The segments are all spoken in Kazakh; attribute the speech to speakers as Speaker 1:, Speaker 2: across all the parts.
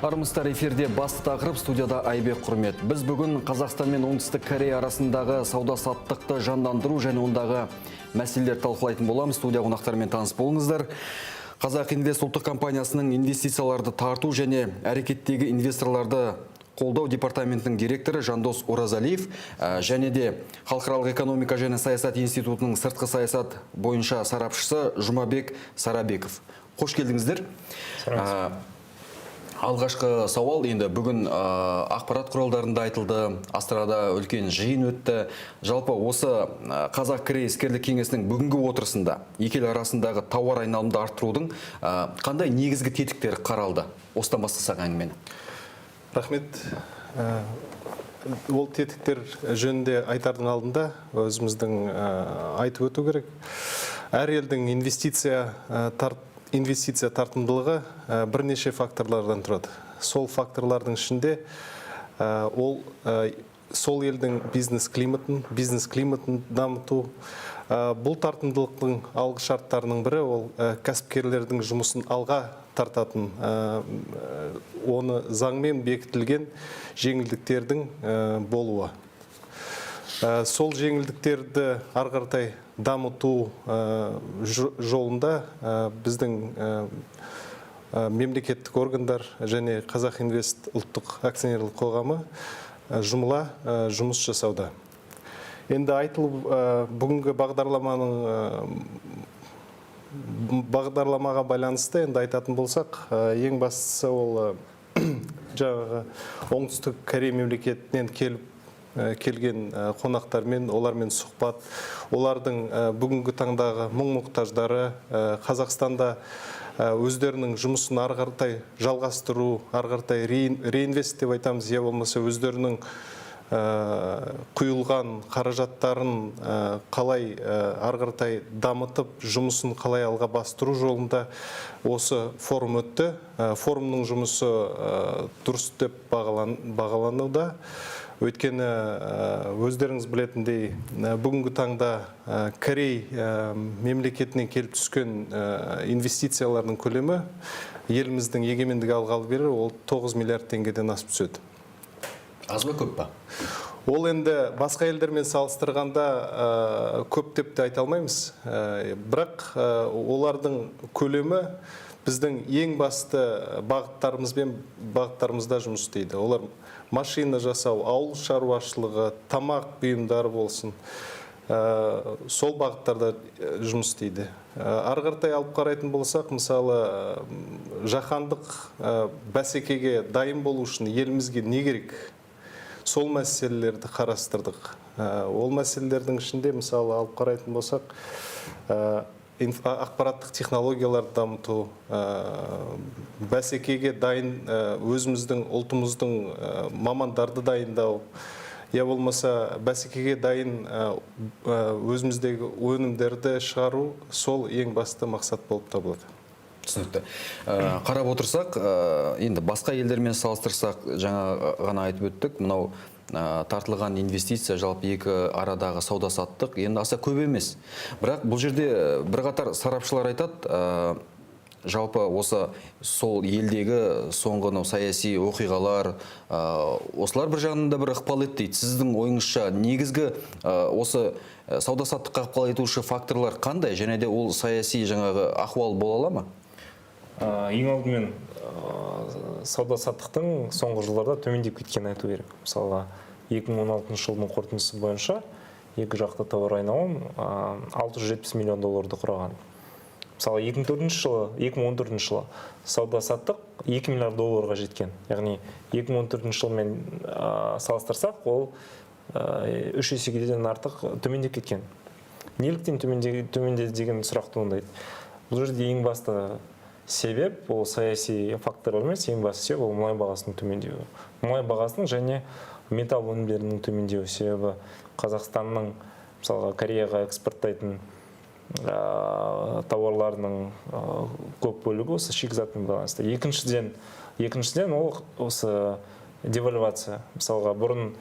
Speaker 1: Армысыздар, эфирде «Басты тақырып», студияда Айбек Құрмет. Біз бүгін Қазақстан мен Оңтүстік Корея арасындағы сауда саттықты жандандыру және ондағы мәселелер талқылайтын боламыз. Студия қонақтарымен таныс болыңыздар. Қазақ Инвест ұлттық компаниясының инвестицияларды тарту және әрекеттегі инвесторларды қолдау департаментінің директоры Жандос Оразалиев және де Халықаралық экономика және саясат институтының сыртқы саясат бойынша сарапшысы Жұмабек Сарабеков. Қош келдіңіздер. Алғашқы сауал: енді бүгін ақпарат құралдарында айтылды, Астанада үлкен жиын өтті. Жалпы осы Қазақ Корей іскерлік кеңесінің бүгінгі отырысында екі ел арасындағы тауар айналымды арттырудың қандай негізгі тетіктері қаралды? Осыдан бастасақ әңгімені.
Speaker 2: Рахмет. Ол тетіктер жөнінде айтардың алдында өзіміздің айтып өту керек. Әр елдің инвестиция тартымдылығы бірнеше факторлардан тұрады. Сол факторлардың ішінде ол сол елдің бизнес климатын дамыту. Бұл тартымдылықтың алғы шарттарының бірі ол кәсіпкерлердің жұмысын алға тартатын, оны заңмен бекітілген жеңілдіктердің болуы. Сол жеңілдіктерді ары қаратай дамыту жолында біздің мемлекеттік органдар және Қазақ Инвест ұлттық акционерлік қоғамы жұмыла жұмыс жасауда. Енді айтылып бүгінгі бағдарламаға байланысты енді айтатын болсақ, ең бастысы ол жаңағы Оңтүстік Корея мемлекетінен келген қонақтармен, олармен сұхбат, олардың бүгінгі таңдағы мұң мұқтаждары, Қазақстанда өздерінің жұмысын ары қаратай жалғастыру, ары қаратай реинвест деп айтамыз, я болмаса өздерінің құйылған қаражаттарын қалай ары қаратай дамытып, жұмысын қалай алға бастыру жолында осы форум өтті. Форумның жұмысы дұрыс деп бағалануда. Өйткені өздеріңіз білетіндей, бүгінгі таңда Корей мемлекетінен келіп түскен инвестициялардың көлемі еліміздің егемендік алғалы бері ол 9 миллиард теңгеден асып түседі.
Speaker 1: Аз ба, көп па?
Speaker 2: Ол енді басқа елдермен салыстырғанда көп деп те айта алмаймыз. Бірақ олардың көлемі біздің ең басты бағыттарымызбен бағыттарымызда жұмыс істейді. Олар машина жасау, ауыл шаруашылығы, тамақ бұйымдары болсын, сол бағыттарда жұмыс істейді. Ары қаратай алып қарайтын болсақ, мысалы, жаһандық бәсекеге дайын болу үшін елімізге не керек? Сол мәселелерді қарастырдық. Ол мәселелердің ішінде, мысалы, алып қарайтын болсақ, ақпараттық технологияларды дамыту, бәсекеге дайын өзіміздің ұлтымыздың мамандарды дайындау, я болмаса бәсекеге дайын өзіміздегі өнімдерді шығару, сол ең басты мақсат болып табылады.
Speaker 1: Түсінікті. Қарап отырсақ, енді басқа елдермен салыстырсақ, жаңа ғана айтып өттік, мынау тартылған инвестиция, жалпы екі арадағы сауда саттық енді аса көп емес. Бірақ бұл жерде бірқатар сарапшылар айтады, жалпы осы сол елдегі соңғы мынау саяси оқиғалар, осылар бір жағынан да бір ықпал етті дейді. Сіздің ойыңызша, негізгі осы сауда саттыққа ықпал етуші факторлар қандай және де ол саяси жаңағы ахуал бола ала ма?
Speaker 3: Ең алдымен сауда саттықтың соңғы жылдарда төмендеп кеткенін айту керек. Мысалға, 2016 жылдың қорытындысы бойынша екі жақты тауар айналым 670 миллион долларды құраған. Мысалы, 2004 жылы, 2014 жылы сауда саттық 2 миллиард долларға жеткен. Яғни 2014 жылмен салыстырсақ, ол үш еседен артық төмендеп кеткен. Неліктен төмендеді деген сұрақ туындайды. Бұл жерде ең басты себеп ол саяси факторлар емес, ең басты себеп ол мұнай бағасының төмендеуі. Мұнай бағасының және металл өнімдерінің төмендеуі. Себебі Қазақстанның, мысалға, Кореяға экспорттайтын тауарларының көп бөлігі осы шикізатпен байланысты. Екіншіден, ол осы девальвация. Мысалға, бұрын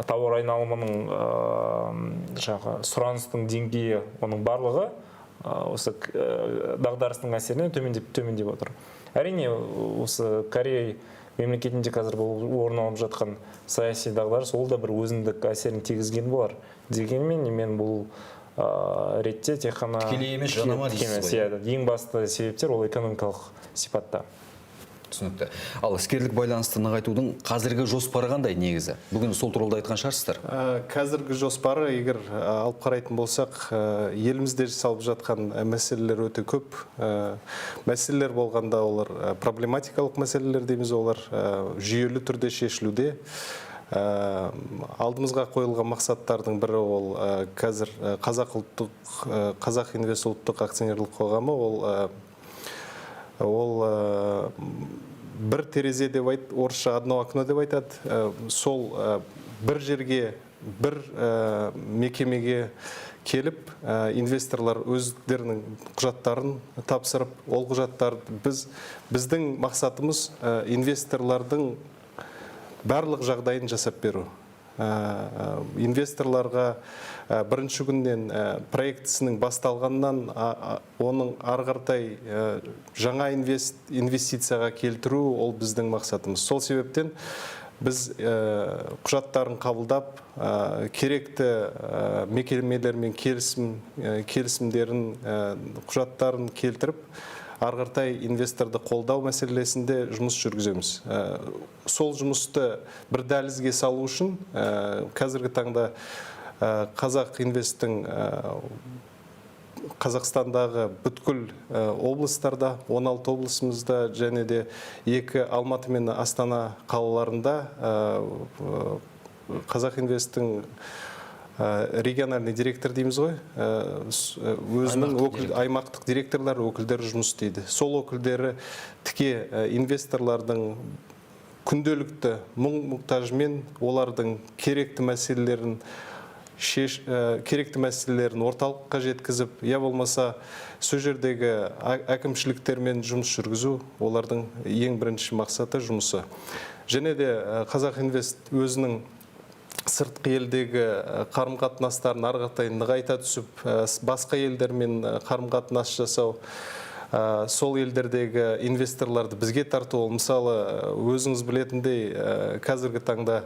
Speaker 3: тауар айналымының, жаңағы сұраныстың деңгейі, оның барлығы Осы дағдарыстың әсерінен төмендеп отыр. Әрине, осы Корея мемлекетінде қазір бұл орын алып жатқан саяси дағдарыс, ол да бір өзіндік әсерін тигізген болар. Дегенмен мен бұл ретте тек қана
Speaker 1: тікелей емес, жанама дейсіз ғой,
Speaker 3: иә, ең басты себептер ол экономикалық сипатта.
Speaker 1: Түсінікті. Ал іскерлік байланысты нығайтудың қазіргі жоспары қандай негізі? Бүгін сол туралы да айтқан шығарсыздар.
Speaker 2: Қазіргі жоспары, егер алып қарайтын болсақ, елімізде жасалып жатқан мәселелер өте көп. Мәселелер болғанда олар проблематикалық мәселелер дейміз, олар жүйелі түрде шешілуде. Алдымызға қойылған мақсаттардың бірі ол қазір Қазақ Инвест ұлттық акционерлік қоғамы ол бір терезе деп айт, орысша одно окно деп айтады. Сол бір жерге, бір мекемеге келіп, инвесторлар өздерінің құжаттарын тапсырып, ол құжаттарды біздің мақсатымыз инвесторлардың барлық жағдайын жасап беру. Инвесторларға бірінші күннен, проектісінің басталғаннан оның ары қаратай жаңа инвестицияға келтіру, ол біздің мақсатымыз. Сол себептен біз құжаттарын қабылдап, керекті мекемелермен келісімдерін, құжаттарын келтіріп, ары қаратай инвесторды қолдау мәселесінде жұмыс жүргіземіз. Сол жұмысты бір дәлізге салу үшін қазіргі таңда Қазақ Инвесттің Қазақстандағы бүткіл облыстарда, 16 облысымызда және де 2 Алматы мен Астана қалаларында Қазақ Инвесттің региональный директор дейміз ғой, өзінің аймақтық директорлар, өкілдері жұмыс істейді. Сол өкілдері тіке инвесторлардың күнделікті мұң-мұқтажымен, олардың керекті мәселелерін керекті мәселелерін орталыққа жеткізіп, я болмаса сол жердегі әкімшіліктермен жұмыс жүргізу олардың ең бірінші мақсаты, жұмысы. Және де Қазақ Инвест өзінің сыртқы елдегі қарым-қатынастарын ары қаратай нығайта түсіп, басқа елдермен қарым-қатынас жасау, сол елдердегі инвесторларды бізге тарту. Ол мысалы, өзіңіз білетіндей, қазіргі таңда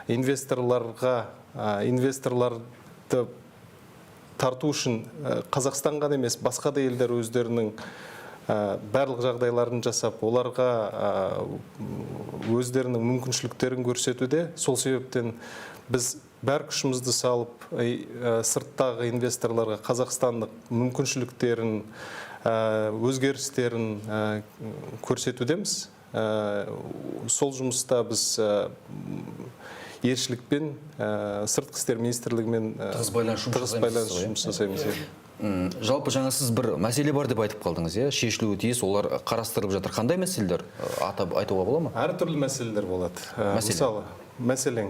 Speaker 2: инвесторларды тарту үшін Қазақстан ғана емес, басқа да елдер өздерінің барлық жағдайларын жасап, оларға өздерінің мүмкіншіліктерін көрсетуде. Сол себептен біз бар күшімізді салып, сырттағы инвесторларға қазақстандық мүмкіншіліктерін, өзгерістерін көрсетудеміз. Сол жұмыста біз елшілікпен, сыртқы істер министрлігімен
Speaker 1: тығыз байланыс жұмыс
Speaker 2: тығыз
Speaker 1: жасаймыз
Speaker 2: байланыс
Speaker 1: ғой, иә?
Speaker 2: жұмыс жасаймыз, иә.
Speaker 1: Жалпы жаңа сіз бір мәселе бар деп айтып қалдыңыз, иә, шешілуі тиіс, олар қарастырылып жатыр. Қандай мәселелер? Атап айтуға бола ма?
Speaker 2: Әртүрлі мәселелер болады.
Speaker 1: Мәселе.
Speaker 2: Мысалы, мәселен,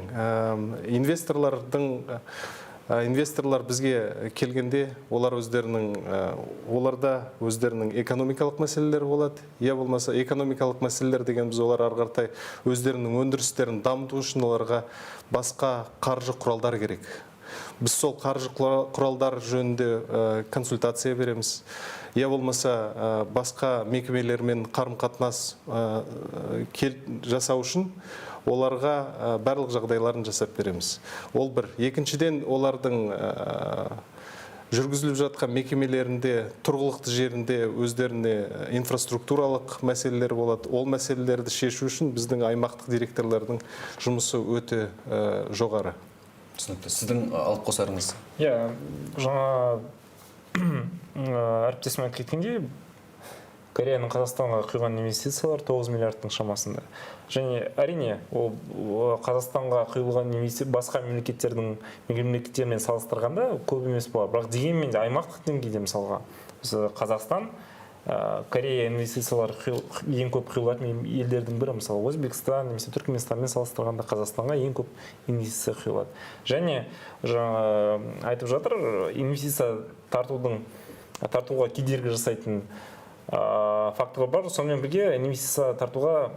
Speaker 2: инвесторлар бізге келгенде, оларда өздерінің экономикалық мәселелері болады. Я болмаса экономикалық мәселелер деген біз олар ары қаратай өздерінің өндірістерін дамыту үшін оларға басқа қаржы құралдар керек. Біз сол қаржы құралдар жөнінде консультация береміз. Я болмаса басқа мекемелермен қарым-қатынас жасау үшін оларға барлық жағдайларын жасап береміз. Ол бір. Екіншіден, олардың жүргізіліп жатқан мекемелерінде, тұрғылықты жерінде өздеріне инфраструктуралық мәселелер болады. Ол мәселелерді шешу үшін біздің аймақтық директорлардың жұмысы өте жоғары.
Speaker 1: Түсінікті. Сіздің алып қосарыңыз?
Speaker 3: Иә, жаңа әріптесім айтып кеткендей, Кореяның Қазақстанға құйған инвестициялар 9 миллиардтың шамасында. Және әрине, ол Қазақстанға құйылған басқа мемлекеттермен салыстырғанда көп емес болар. Бірақ дегенмен де аймақтық деңгейде мысалға, осы Қазақстан, Корея инвестициялары ең көп құйылатын елдердің бірі, мысалы, Өзбекстан немесе Түркменстанмен салыстырғанда Қазақстанға ең көп инвестиция құйылады. Және жаңа айтып жатыр, инвестиция тартуға кедергі жасайтын Факторлар бар. Сонымен бірге инвестиция тартуға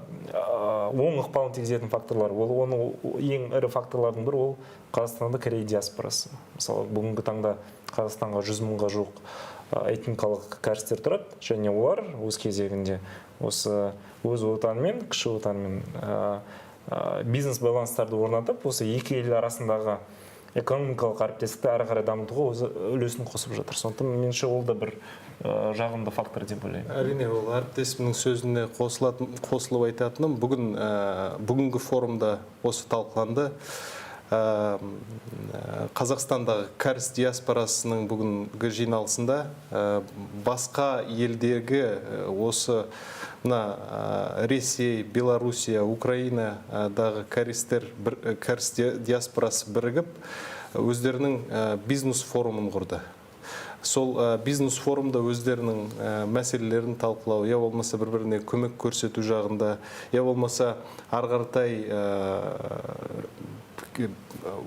Speaker 3: оң ықпалын тигізетін факторлар. Ол оның ең ірі факторлардың бірі ол Қазақстанда корей диаспорасы. Мысалы, бүгінгі таңда Қазақстанға 100 мыңға жуық этникалық кәрістер тұрады, және олар өз кезегінде осы өз отанымен, кіші отанымен бизнес байланыстарды орнатып, осы екі ел арасындағы экономикалық әріптестікті әрі қарай дамытуға өз үлесін қосып жатыр. Сондықтан меніңше, ол да бір жағымды фактор деп ойлаймын.
Speaker 2: Әрине, ол әріптесімнің сөзіне қосылып айтатыным, бүгін бүгінгі форумда осы талқыланды. Қазақстандағы кәріс диаспорасының бүгінгі жиналысында басқа елдегі осы мына Ресей, Белоруссия, Украинадағы кәрістер, кәріс диаспорасы бірігіп, өздерінің бизнес форумын құрды. Сол бизнес форумда өздерінің мәселелерін талқылау, я болмаса бір-біріне көмек көрсету жағында, я болмаса ары қаратай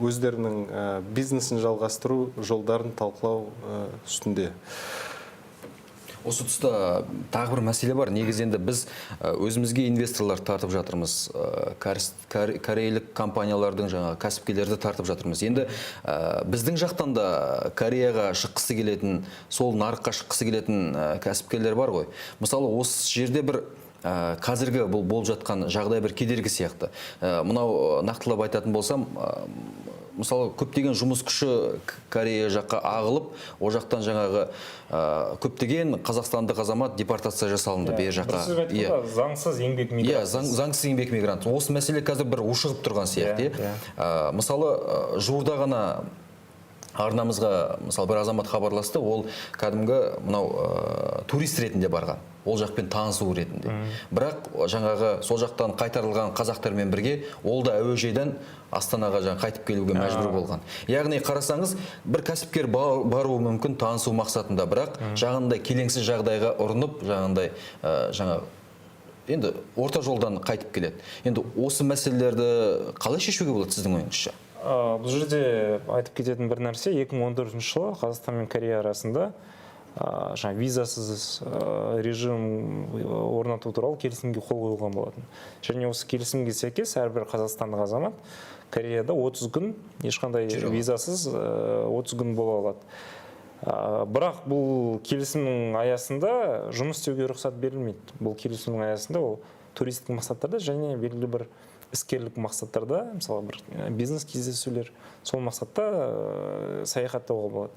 Speaker 2: өздерінің бизнесін жалғастыру жолдарын талқылау үстінде.
Speaker 1: Осы тұста тағы бір мәселе бар. Негізі енді біз өзімізге инвесторлар тартып жатырмыз, корейлік компаниялардың жаңағы кәсіпкерлерді тартып жатырмыз. Енді біздің жақтан да Кореяға шыққысы келетін, сол нарыққа шыққысы келетін кәсіпкерлер бар ғой. Мысалы, осы жерде бір қазіргі бұл болып жатқан жағдай бір кедергі сияқты. Мынау нақтылап айтатын болсам, мысалы, көптеген жұмыс күші Корея жаққа ағылып, ол жақтан жаңағы көптеген қазақстандық азамат депортация жасалынды бер жаққа.
Speaker 3: Бір сөзбен айтқанда, заңсыз еңбек мигранты.
Speaker 1: Заңсыз еңбек мигранты. Осы мәселе қазір бір ушығып тұрған сияқты, иә. Мысалы, жуырда ғана арнамызға, мысалы, бір азамат хабарласты, ол кәдімгі мынау турист ретінде барған, ол жақпен танысу ретінде. Бірақ жаңағы сол жақтан қайтарылған қазақтармен бірге ол да әуежайдан Астанаға жаңа қайтып келуге мәжбүр болған. Яғни қарасаңыз, бір кәсіпкер баруы мүмкін танысу мақсатында, бірақ жаңағындай келеңсіз жағдайға ұрынып, жаңағындай, жаңа енді орта жолдан қайтып келеді. Енді осы мәселелерді қалай шешуге болады сіздің ойыңызша?
Speaker 3: Бұл жерде айтып кететін бір нәрсе, 2014 жылы Қазақстан мен Корея арасында жаңа визасыз режим орнату туралы келісімге қол қойылған болатын. Және осы келісімге сәйкес әрбір қазақстандық азамат Кореяда 30 күн ешқандай визасыз 30 күн бола алады. Бірақ бұл келісімнің аясында жұмыс істеуге рұқсат берілмейді. Бұл келісімнің аясында ол туристік мақсаттарда және белгілі бір іскерлік мақсаттарда, мысалы, бір бизнес кездесулер, сол мақсатта саяхаттауға болады.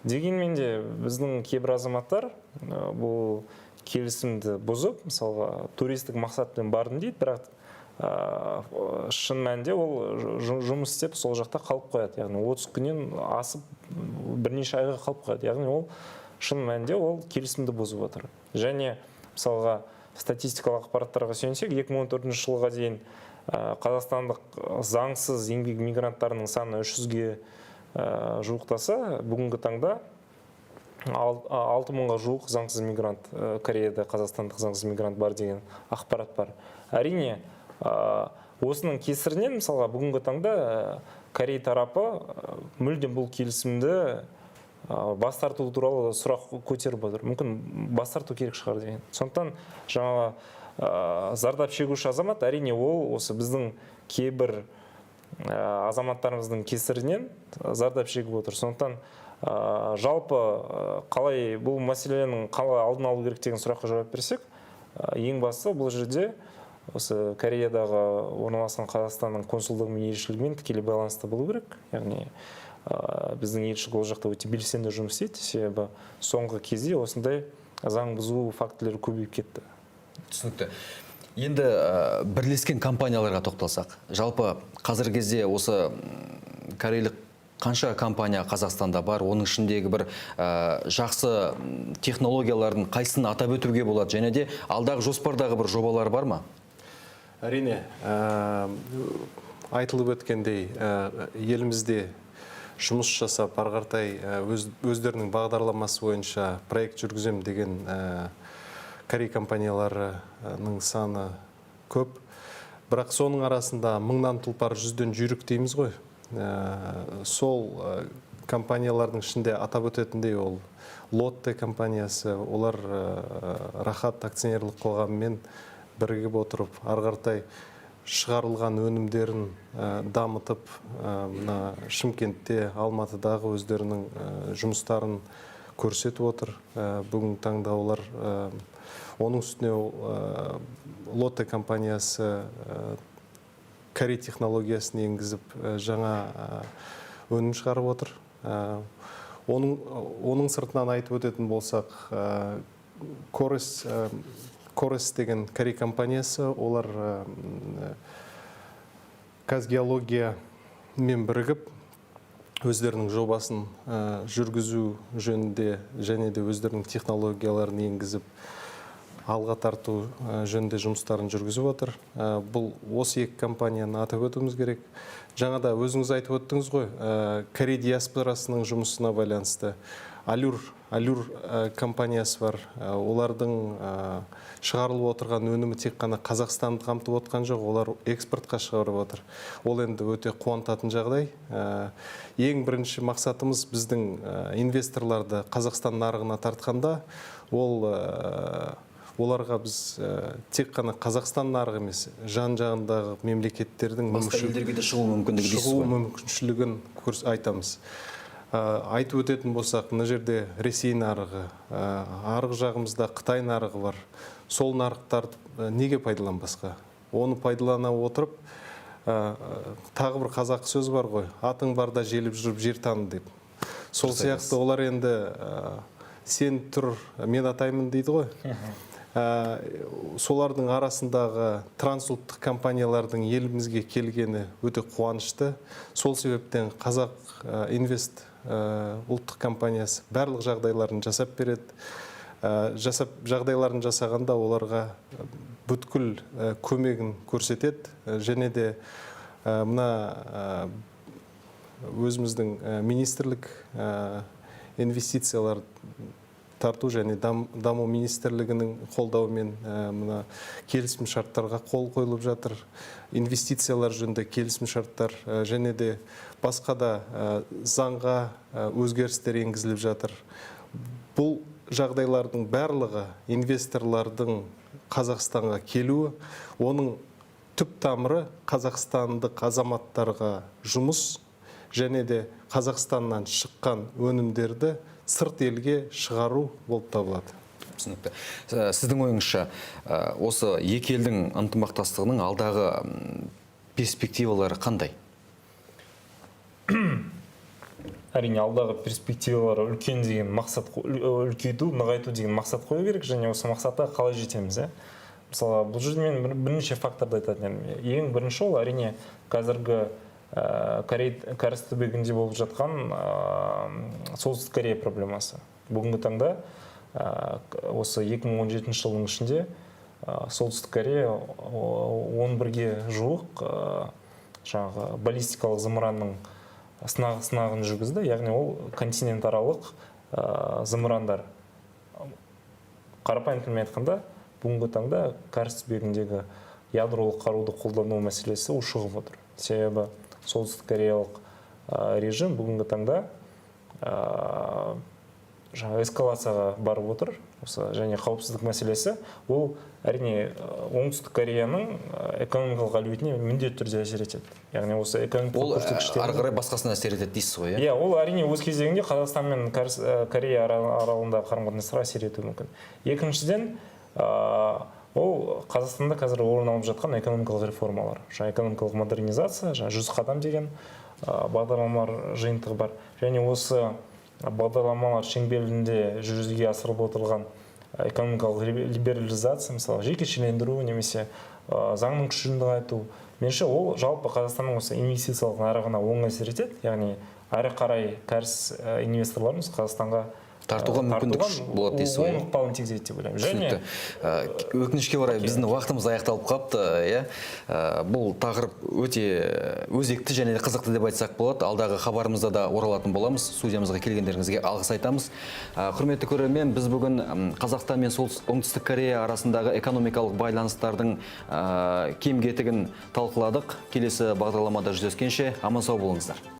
Speaker 3: Дегенмен де біздің кейбір азаматтар бұл келісімді бұзып, мысалға, туристік мақсатпен бардым дейді, бірақ шын мәнінде ол жұмыс істеп сол жақта қалып қояды. Яғни 30 күннен асып бірнеше айға қалып қояды. Яғни ол шын мәнінде ол келісімді бұзып отыр. Және мысалға статистикалық ақпараттарға сүйенсек, 2014 жылға дейін қазақстандық заңсыз еңбек мигранттарының саны 300-ге жуықтаса, бүгінгі таңда 6 мыңға жуық заңсыз мигрант, Кореяда қазақстандық заңсыз мигрант бар деген ақпарат бар. Әрине, осының кесірінен, мысалға, бүгінгі таңда Корей тарапы мүлдем бұл келісімді бас тарту туралы сұрақ көтеріп отыр. Мүмкін бас тарту керек шығар деген. Сондықтан жаңағы зардап шегуші азамат, әрине, ол осы біздің кейбір азаматтарымыздың кесірінен зардап шегіп отыр. Сондықтан жалпы қалай бұл мәселенің қалай алдын алу керек деген сұраққа жауап берсек, ең бастысы бұл жерде осы Кореядағы орналасқан Қазақстанның консулдығы мен елшілігімен тікелей байланыста болу керек. Яғни біздің елшілік ол жақта өте белсенді жұмыс істейді, себебі соңғы кезде осындай заң бұзу фактілері көбейіп кетті.
Speaker 1: Түсінікті. Енді бірлескен компанияларға тоқталсақ, жалпы қазіргі кезде осы корейлік қанша компания Қазақстанда бар, оның ішіндегі бір жақсы технологиялардың қайсысын атап өтуге болады, және де алдағы жоспардағы бір жобалар бар ма?
Speaker 2: Әрине, айтылып өткендей, елімізде жұмыс жасап, ары қаратай өздерінің бағдарламасы бойынша проект жүргіземін деген корей компанияларының саны көп. Бірақ соның арасында мыңнан тұлпар жүзден жүйрік дейміз ғой. Сол Компаниялардың ішінде атап өтетіндей ол Лотте компаниясы, олар Рахат акционерлік қоғамымен бірігіп отырып, ары қаратай шығарылған өнімдерін дамытып, мына Шымкентте, Алматыдағы өздерінің жұмыстарын көрсетіп отыр. Бүгінгі таңда олар, оның үстіне Лотте компаниясы корей технологиясын енгізіп, жаңа өнім шығарып отыр. Оның сыртынан айтып өтетін болсақ, Корес деген корей компаниясы, олар Казгеологиямен бірігіп, өздерінің жобасын жүргізу жөнінде және де өздерінің технологияларын енгізіп, алға тарту жөнінде жұмыстарын жүргізіп отыр. Бұл осы екі компанияны атап өтуіміз керек. Жаңа да өзіңіз айтып өттіңіз ғой, корей диаспорасының жұмысына байланысты Алюр компаниясы бар. Олардың шығарылып отырған өнімі тек қана Қазақстанды қамтып отқан жоқ, олар экспортқа шығарып отыр. Ол енді өте қуантатын жағдай. Ең бірінші мақсатымыз біздің инвесторларды Қазақстан нарығына тартқанда, ол оларға біз тек қана Қазақстан нарығы емес, жан жағындағы мемлекеттердің
Speaker 1: басқа елдерге де шығу мүмкіндігі дейсіз
Speaker 2: шығу
Speaker 1: ғой.
Speaker 2: мүмкіншілігін айтамыз. Айтып өтетін болсақ, мына жерде Ресей нарығы, арғы жағымызда Қытай нарығы бар. Сол нарықтарды неге пайдаланбасқа? Оны пайдалана отырып, тағы бір қазақ сөзі бар ғой, атың барда желіп жүріп жер таны деп. Сол сияқты олар енді сен тұр, мен атаймын дейді ғой. Солардың арасындағы трансұлттық компаниялардың елімізге келгені өте қуанышты. Сол себептен Қазақ Инвест ұлттық компаниясы барлық жағдайларын жасап береді. Жасап жағдайларын жасағанда оларға бүткіл көмегін көрсетеді. Және де мына өзіміздің министрлік, инвестициялар тарту және даму министрлігінің қолдауымен мына келісім шарттарға қол қойылып жатыр. Инвестициялар жөнінде келісім шарттар және де басқа да заңға өзгерістер енгізіліп жатыр. Бұл жағдайлардың барлығы инвесторлардың Қазақстанға келуі, оның түп тамыры қазақстандық азаматтарға жұмыс және де Қазақстаннан шыққан өнімдерді сырт елге шығару болып табылады.
Speaker 1: Түсінікті. Сіздің ойыңызша, осы екі елдің ынтымақтастығының алдағы перспективалары қандай?
Speaker 3: Әрине, алдағы перспективалары үлкен деген мақсат, үлкейту, нығайту деген мақсат қою керек, және осы мақсатқа қалай жетеміз, ә? Мысалға, бұл жерде мен бірнеше факторды айтатын едім. Ең бірінші ол, әрине, қазіргі Кәріс түбегінде болып жатқан Солтүстік Корея проблемасы. Бүгінгі таңда осы 2017 жылдың ішінде Солтүстік Корея 11-ге жуық жаңағы баллистикалық зымыранның сынағын жүргізді, яғни ол континентаралық зымырандар. Қарапайым тілмен айтқанда, бүгінгі таңда Кәріс түбегіндегі ядролық қаруды қолдану мәселесі ушығып отыр. Себебі солтүстік кореялық режим бүгінгі таңда жаңа эскалацияға барып отыр. Осы және қауіпсіздік мәселесі ол, әрине, Оңтүстік Кореяның экономикалық әлеуетіне міндетті түрде әсер етеді. Яғни осы экономикалық
Speaker 1: Ол
Speaker 3: көрсеткіштер
Speaker 1: ары қарай басқасына әсер етеді дейсіз ғой, иә?
Speaker 3: Иә, ол, әрине, өз кезегінде Қазақстан мен Корея аралығындағы қарым қатынастарға әсер етуі мүмкін. Екіншіден, ол Қазақстанда қазір орын алып жатқан экономикалық реформалар, жаңа экономикалық модернизация, жаңа 100 қадам деген бағдарламалар жиынтығы бар. Және осы бағдарламалар шеңберінде жүзеге асырылып отырған экономикалық либерализация, мысалы, жекешелендіру немесе заңның күшін нығайту, меніңше, ол жалпы Қазақстанның осы инвестициялық нарығына оң әсер етеді. Яғни әрі қарай кәріс инвесторларымыз Қазақстанға
Speaker 1: тартуға мүмкіндік
Speaker 3: тартуға
Speaker 1: болады дейсіз ғой,
Speaker 3: оң
Speaker 1: иә?
Speaker 3: ықпалын тигізеді деп ойлаймын. Және
Speaker 1: Түсінікті. Өкінішке орай, біздің уақытымыз аяқталып қалыпты, иә. Бұл тақырып өте өзекті және де қызықты деп айтсақ болады. Алдағы хабарымызда да оралатын боламыз. Студиямызға келгендеріңізге алғыс айтамыз. Құрметті көрермен, біз бүгін Қазақстан мен Оңтүстік Корея арасындағы экономикалық байланыстардың кем кетігін талқыладық. Келесі бағдарламада жүздескенше аман сау болыңыздар.